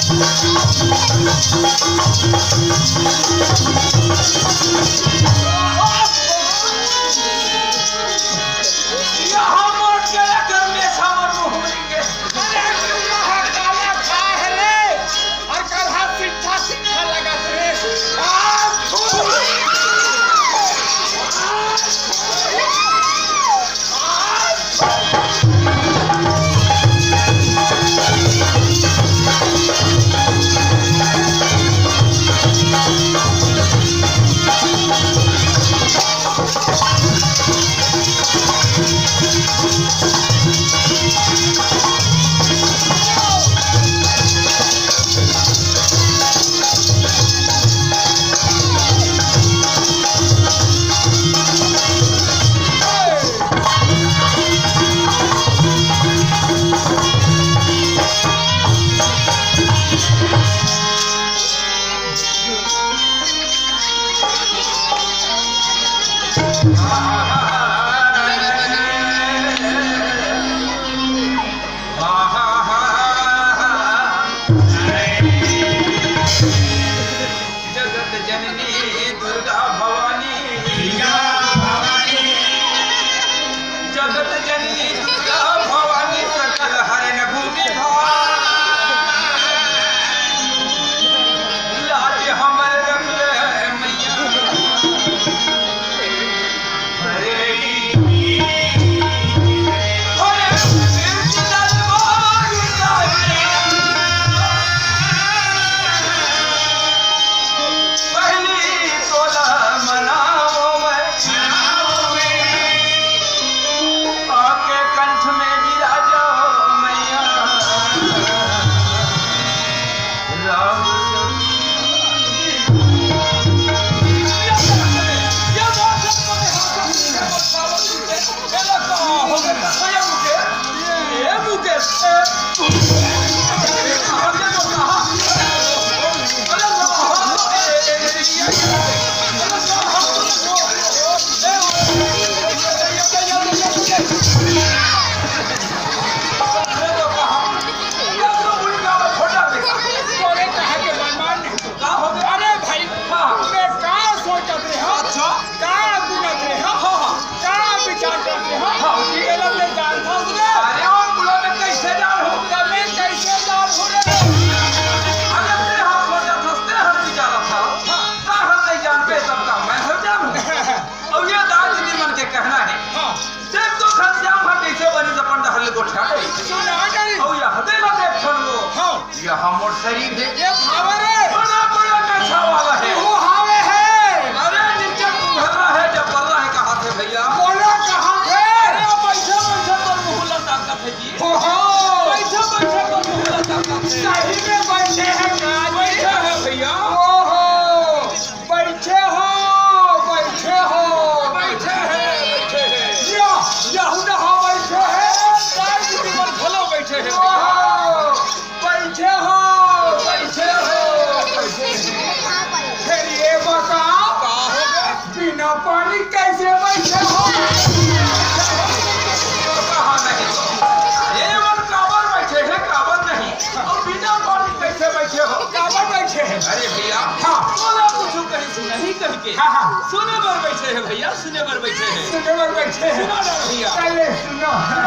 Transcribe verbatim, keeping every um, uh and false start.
यहाँ मोट के रकम में सावन मुहरी के। अरे, तू कहाँ काला खा है रे? और कल हाथ सीधा सीधा लगा रे। आ, थू। जगत जननी दुर्गा भवानी, दुर्गा भवानी। जगत जननी दुर्गा भवानी, सकल हरण भूमि भार। लाज हमर रख ले मैया। अरे भाई, मैं का सोचत रहे हँव? अच्छा। का गुनत रहे हँव? हाँ, हाँ। का विचार करत रहे हँव? हाँ जी। अरे, वो बुला में कैसे जान हो? अरे, कैसे जान हो रे? अरे, तेरे हाथ में जब हंसते हर विचार था। हाँ। का हम नहीं जानते, सबका मैं हर जानूँ। अब ये दाई दीदी मन के कहना है। हाँ। देख तो घनश्याम ह कइसे बनिस अपन डहर ले गोठियाथे। सुना डरी। अउ यह दे ला देख ठन वो। हाँ। यह मोर शरीर हे। ये हावे रे। बड़ा बड़ा कछा वाला हे। वो हावे हे। अरे नीचे कुम्हर्रा हे, जबर्रा हे, कहाथे भइया। बोला कहाथे। अरे बइठे बइठे तोर मुँह ला ताकत हे जी। हो हो। बइठे बइठे तोर मुँह ला ताकत हे। सही में बइठे हे का जी? बइठे हे भइया। ओहो। बइठे हो, बइठे हो। बइठे हे, बइठे हे। या, यहू डहर बइठे हे। दाई दीदी मन घलो बइठे हे। ओहो, बइठे हो, बइठे हो, बइठे हे। फेर ये बताओ, का हो गे? बिना पानी कइसे बइठे हो? कहाँ नहीं तो? ये मन काबर बइठे हे, काबर नहीं? अउ बिना पानी कइसे बइठे हो? काबर बइठे हे? अरे भइया, हाँ। तोला कुछु कहिस नहीं कहिके। हाँ, हाँ। सुने बर बइठे हे भइया, सुने बर बइठे हे। सुने बर बइठे हे। सुना ना भइया। पहले सुनो।